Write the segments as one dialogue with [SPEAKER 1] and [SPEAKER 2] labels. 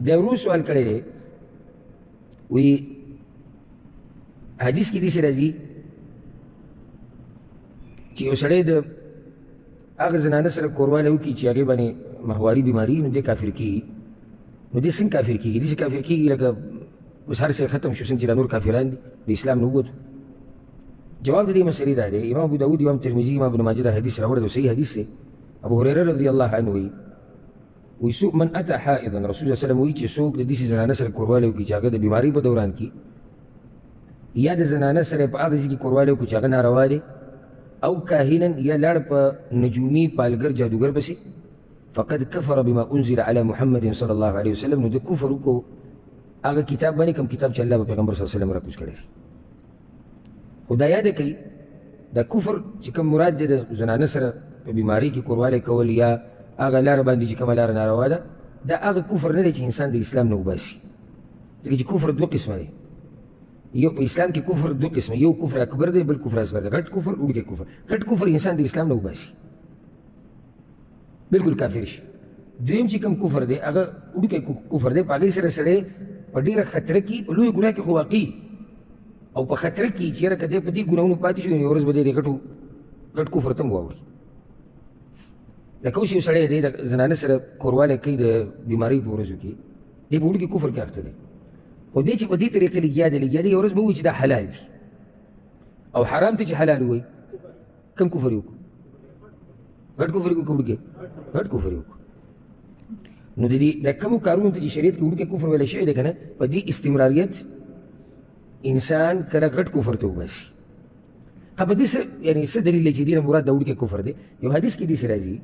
[SPEAKER 1] بیا ورور سوال کړی دی، وایي حدیث کې داسې راځي چې یو سړی د هغه زنانه سره کوروالی وکړي چې هغې باندې ماهواري بیماري، نو دی کافر کېږي. نو دی څنګه کافر کېږي؟ داسې کافر کېږي لکه اوس هر څه ختم شو، څنګه چې دا نور کافران دي د اسلام نه ووتو. جواب د دې مسئلې دا دی، امام ابو داود، امام ترمذي، امام ابن ماجه دا حدیث راوړی دی، صحیح حدیث دی. ابو هریره رضی الله عنه وایي، وایي څوک من اتى حائضا، رسول الله صلی الله علیه وسلم وایي چې څوک د داسې زنانه سره کوروالی وکړي چې هغه د بیمارۍ په دوران کې یا د زنانه سره په هغه ځای کې کوروالی وکړي چې هغه ناروا دی، او کاهنا یا لاړ په نجومي پالګر جادوګر پسې، فقد کفر بما انزل على محمد صلی الله علیه وسلم، نو د کفر وکړو هغه کتاب باندې کوم کتاب چې الله په پیغمبر صلی الله علیه وسلم راکوز کړی دی. خو دا یاده کوي دا کفر چې کوم مراد دی د زنانه سره په بیمارۍ کې کوروالی کول یا هغه لاره باندې چې کومه لاره ناروا ده، دا هغه کفر نه دی چې انسان د اسلام نه وباسي. ځکه چې کفر دوه قسمه دی، یو په اسلام کې کفر دوه قسمه، یو کفر اکبر دی، بل کفر اصغر دی. غټ کفر، وړوکی کفر. غټ کفر انسان د اسلام نه وباسي، بالکل کافر شي. دویم چې کوم کفر دی هغه وړوکی کفر دی، په هغې سره سړی په ډېره خطره کې، په لویه ګناه کې خو واقع او په خطره کې چې یاره که دی په دې ګناهونو پاتې شي نو یوه ورځ به دی د غټ کفر ته هم واوړي. لکه اوس یو سړی دی د زنانه سره کوروالی کوي د بیمارۍ په ورځو کې، دی په وړوکي کفر کې اخته دی، خو دی چې په دې طریقې لګیا دی لګیا دی، یوه ورځ به ووایي چې دا حلال دي او حرام ته چې حلال ووایي، کوم کفر یې وکړو؟ غټ کفر یې وکړو وړوکی؟ غټ کفر یې وکړو. نو د دې د کومو کارونو ته چې شریعت کې وړوکی کفر ویلی شوی دی که نه، په دې استمراریت انسان کله غټ کفر ته وباسي. ښه، په دې څه یعنې څه دلیل دی چې دې نه مراد د وړوکی کفر دی؟ یو حدیث کې داسې راځي،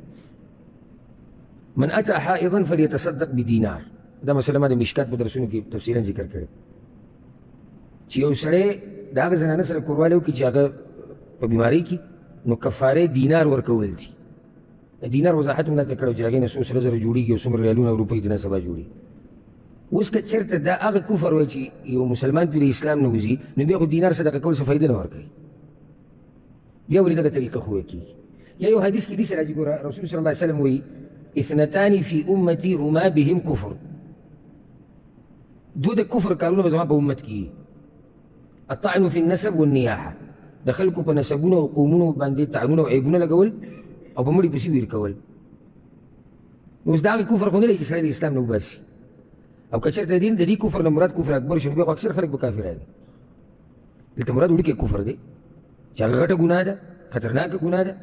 [SPEAKER 1] من اتى حائضا فليتصدق بدینار. دا مسله ما د مشکات په درسونو کې تفصیلا ذکر کړې، چې یو سړی د هغه زنانه سره کوروالی وکړي چې هغه په بیمارۍ کې، نو کفارې دینار ورکول دي. د دینار وضاحت هم دلته کړی چې هغې نه څو سره زره جوړېږي او څومره ریالونه او روپۍ دې نه سبا جوړېږي. اوس که چېرته دا هغه کفر وای چې یو مسلمان پرې د اسلام نه وځي، نو بیا خو دینار صدقه کول څه فایده نه ورکوي، بیا ولې دغه طریقه خو کېږي. یا یو حدیث کې داسې راځي، ګوره رسول صلی الله علیه وسلم وایي اثنتان فی امتي هما بهم کفر، دوه د کفر کارونه به زما په امت کې، الطعن فی النسب والنیاحه، د خلکو په نسبونو او قومونو باندې طعنونه او عیبونه لګول او په مړي پسې ویر کول. نو اوس دا هغه کفر خو نه دی چې سړی د اسلام نه وباسي. او که چېرته دین د دې کفر نه مراد کفر اکبر شي، نو بیا خو اکثر خلک به کافران دي. دلته مراد وړوکی کفر دی چې هغه غټه ګناه ده، خطرناکه ګناه ده،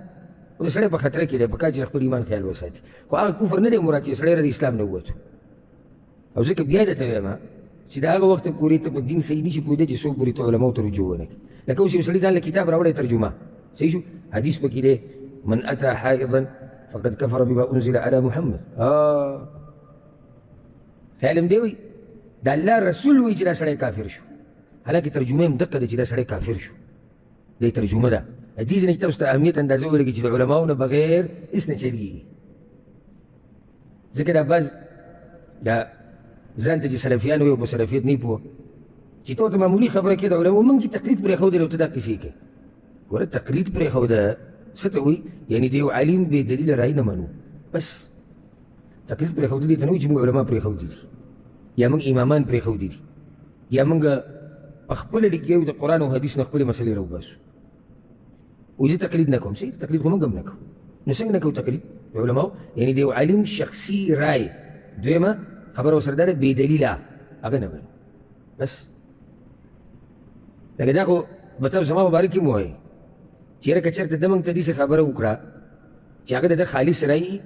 [SPEAKER 1] او د سړی په خطره کې دی، په کار چې خپل ایمان خیال وساتي. خو هغه کفر نه دی مراد چې سړی د اسلام نه ووتو. او ځکه بیا درته وایم چې د هغه وخته پورې ته په دین صحیح نه شي پوهېدی چې څوک پورې ته علماو ته رجوع ونه کړي. لکه اوس یو سړي ځان له کتاب راوړی ترجمه، صحیح شو، حدیث پکې دی من اتى حائضا فقد كفر بما انزل على محمد. خیال هم دی وایي د الله رسول وایي چې دا سړی کافر شو، حالانکه ترجمه هم دقه ده چې دا سړی کافر شو، دې ترجمه ده. دې ځینې تاسو ته اهمیت اندازه ولګي چې د علماو نه بغیر هېڅ نه چلېږي. ځکه دا بعض دا ځان ته چې سلفیان وایي او په سلفیت نه پوه، چې ته ورته معمولي خبره کوې د علماو، موږ چې تقلید پرېښودلی او ته دا قصې کوې. ګوره تقلید پرېښوده څه ته وایي؟ یعنې د یو عالم بې دلیله رایې نه منو، بس تقلید پرېښودل دې ته نه وایي چې موږ علما پرېښودي دي یا موږ امامان پرېښودي دي یا موږ په خپله لګیا یو د قرآن او حدیث نه خپلې مسلې راوباسو. وایي زه تقلید نه کوم. صحیح، تقلید خو موږ هم نه کوو. نو څنګه نه کوو تقلید د علماو؟ یعنې د یو عالم شخصي رای، دویمه خبره ورسره دا ده بې دلیله هغه نه منو، بس. لکه دا خو به تاسو زما مبارک هم ووایئ چې یاره که چېرته ده موږ ته داسې خبره وکړه چې هغه د ده خالص رای،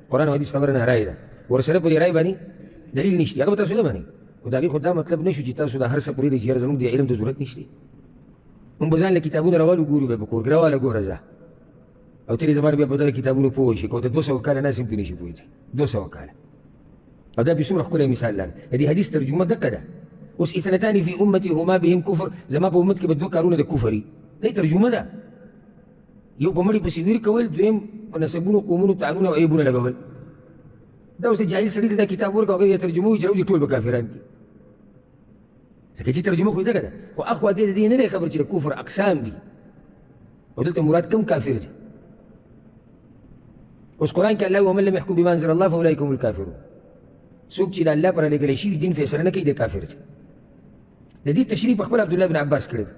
[SPEAKER 1] قرآن او حدیث خبره نه رای ده، ورسره په دې رای باندې دلیل نشته، هغه به تاسو نه منئ. خو د هغې خو دا مطلب نه شو چې تاسو د هر څه پرېږدئ چې یاره زموږ د علم ته ضرورت نشته، موږ به ځان له کتابونه راوالو ګورو به په کور کې راواله ګوره ځه، او ته دې زما بیا په دغه کتابونو پوه شي، که ورته 200 کاله ناست هم پرې نه شي پوهېدی، 200 کاله. او دا پې څومره ښکلی مثال لري. د دې حدیث ترجمه دقه ده. اوس اثنتان فی امتي هما بهم کفر، زما په امت کې به دوه کارونه د کفر وي، دا ترجمه ده. یو په مړي پسې ویر کول، دویم په نسبونو قومونو طعنونه او عیبونه لګول. دا اوس د جاهل سړي ته دا کتاب ورکړه، هغه یې ترجمه وي چې راوځي ټول به کافران دي، ځکه چې ترجمه خو یې دغه ده. خو اخوا دې د دې نه دی خبر چې د کفر اقسام دي او دلته مراد کوم کافر دی. اوس قرآن کې الله ومن لم يحكم بما انزل الله فاولئک هم الكافرون. څوک چې د الله پر رالیږلی شوي دین فیصله نه کوي دی کافر دی. د دې تشریح په خپله عبدالله بن عباس کړی دی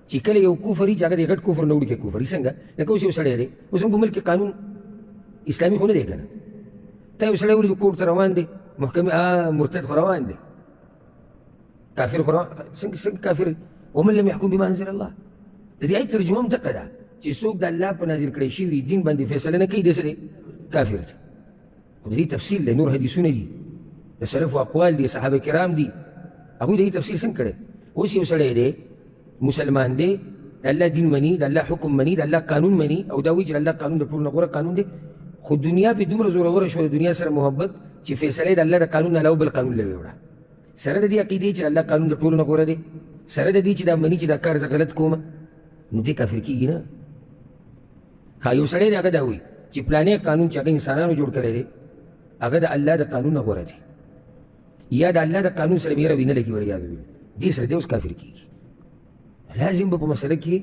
[SPEAKER 1] چې کله یو کفر وي چې هغه د غټ کفر نه وړوکی کفر وي. څنګه؟ لکه اوس یو سړی دی، اوس هم په ملک کې قانون اسلامي خو نه دی که نه، تا یو سړی ولید کور ته روان دی، محکمې مرتد خو روان دی، کافر خو روان، څنګه څنګه کافر؟ ومن لم يحكم بما انزل الله. د دې آیت ترجمه هم دقه ده چې څوک د الله په نازل کړی شوي دین باندې فیصله نه کوي دی څه دی؟ کافر دی. خو د دې تفصیل دی، نور حدیثونه دي، د سلفو اقوال دي، صحابه کرام دي، هغوی د دې تفصیل څنګه کړی؟ اوس یو سړی دی مسلمان دی، د الله دین مني، د الله حکم مني، د الله قانون مني، او دا وایي چې د الله قانون د ټولو نه غوره قانون دی، خو دنیا پې دومره زوروره شوه، د دنیا سره محبت چې فیصله یې د الله د قانون نه علاوه بل قانون له وړه، سره د دې عقیدې چې الله قانون د ټولو نه غوره دی، سره د دې چې دا مني چې دا کار زه غلط کوم، نو دی کافر کېږي نه. ښه یو سړی دی هغه دا وایي چې پلانی قانون چې هغه انسانانو جوړ کړی دی هغه د الله د قانون نه غوره دی، یا د الله د قانون سره مې یره وینه لګي والعیاذ بالله، دې سره دی اوس کافر کېږي. لازم به په مسله کې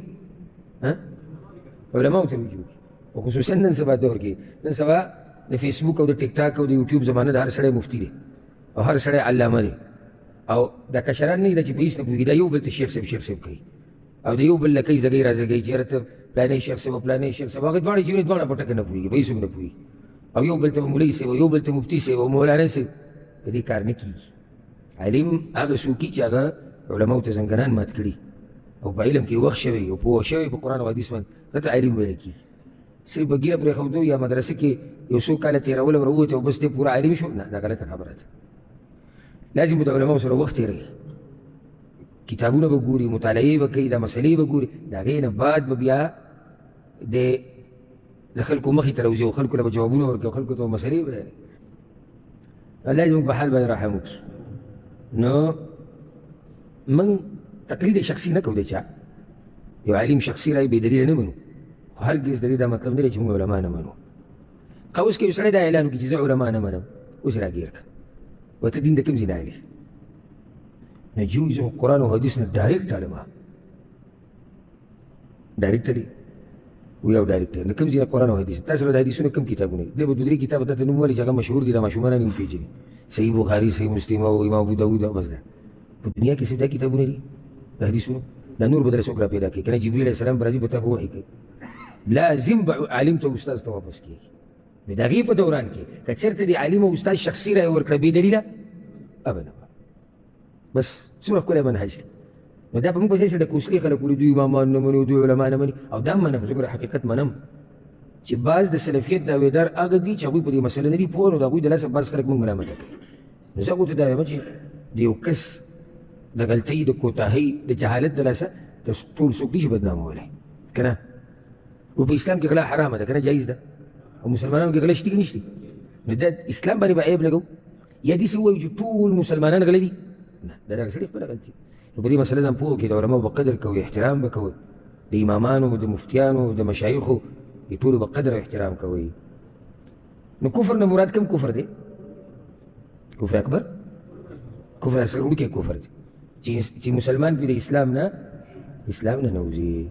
[SPEAKER 1] علماو ته رجوع کړي، او خصوصا نن سبا دور کې، نن سبا د فیسبوک او د ټیک ټاک او د یوټیوب زمانه ده، هر سړی مفتي دی او هر سړی علامه دی، او دا کشران نه دي چې په هېڅ نه پوهېږي، دا یو بل ته شیخ صاحب شیخ صاحب کوي، او د یو بل لکۍ زګۍ را زګوي چې یاره ته پلانی شیخ صاحب او پلانی شیخ صاحب، هغه دواړه چې ویني دواړه په ټکه نه پوهېږي، په هېڅ هم نه پوهېږي، او یو بل ته به مولوي صاحب او یو بل ته مفتي صاحب او مولانا صاحب. په دې کار نه کېږي. عالم هغه څوک چې هغه علماو ته زنګنان مات کړي او په علم کې وخت شوی او پوه شوی په قرآن او حدیث باندې، هغه ته عالم ویل کېږي. صرف به ږیره پرېښودو یا مدرسه کې یو څو کاله تېرول او راووتې او بس دی پوره عالم شو، نه، دا غلطه خبره ده. لازم به د علماو سره وخت تېروي، کتابونه به ګوري، مطالعې به کوي، دا مسلې به ګوري، د هغې نه بعد به بیا د خلکو مخې ته راوځي او خلکو له به جوابونه ورکوي او خلکو ته به مسلې بیانوي. الله دې زموږ په حال باندې رحم وکړي. نو موږ تقلید شخصي نه کوو د چا، یو عالم شخصي رایې بې دلیله نه منو، خو هرګز د دې دا مطلب نه دی چې موږ علما نه منو. که اوس که یو سړی دا اعلان وکړي چې زه علما نه منم، اوس یې راګیر کړه، ورته دین د کوم ځای نه علي؟ نه جی وایي زه خو قرآن او حدیث نه ډایرکټ عالم، ډایرکټ دی وی او ډایرکټ نه کوم ځای نه قرآن او حدیث. تاسو به د حدیثونو کوم کتابونه دي؟ دی به دوه درې کتابه تاته نوم ولي چې هغه مشهور دي، دا ماشومان یې هم پېژني، صحیح بخاري، صحیح مسلم او امام ابو داود او بس ده. په دنیا کې څه دا کتابونه دي د حدیثونو؟ دا نور به درله څوک را پیدا کوي؟ که نه جبریل علیه السلام به راځي په تا به وحي کوي. لازم به عالم ته استاد ته واپس کېږي. نو د هغې په دوران کې که چېرته د عالم او استاد شخصي رایه ورکړه بې دلیله، ابدا بس څومره ښکلی منهج دی. نو دا په موږ پسې د کوسلې خلک ولي دوی امامان نه مني، دوی علما نه مني، او دا منم زه ګوره حقیقت منم چې بعض د سلفیت دعوېدار هغه دي چې هغوی په دې مسله نه دي پوه، نو د هغوی د لاسه بعض خلک موږ ملامته کوي. نو زه هغو ته دا وایم چې د یو کس د غلطۍ، د کوتاهۍ، د جهالت د لاسه تاسو ټول څوک نه شي بدنامولی که نه. و په اسلام کې غلا حرامه ده که نه، جایز ده، او مسلمانانو کې غلا شته که نشته؟ نو دا اسلام باندې به عیب لګو یا داسې ووایو چې ټول مسلمانان غله دي؟ نه، دا د هغه سړي خپله غلطي. نو په دې مسله ځان پوه کړئ، د علماو به قدر کوئ، احترام به کوئ، د امامانو، د مفتیانو، د مشایخو، د ټولو به قدر او احترام کوئ. نو کفر نه مراد کوم کفر دی؟ کفر اکبر، کفر اصغر وړوکی کفر دی چې مسلمان پرې د اسلام نه نوځي.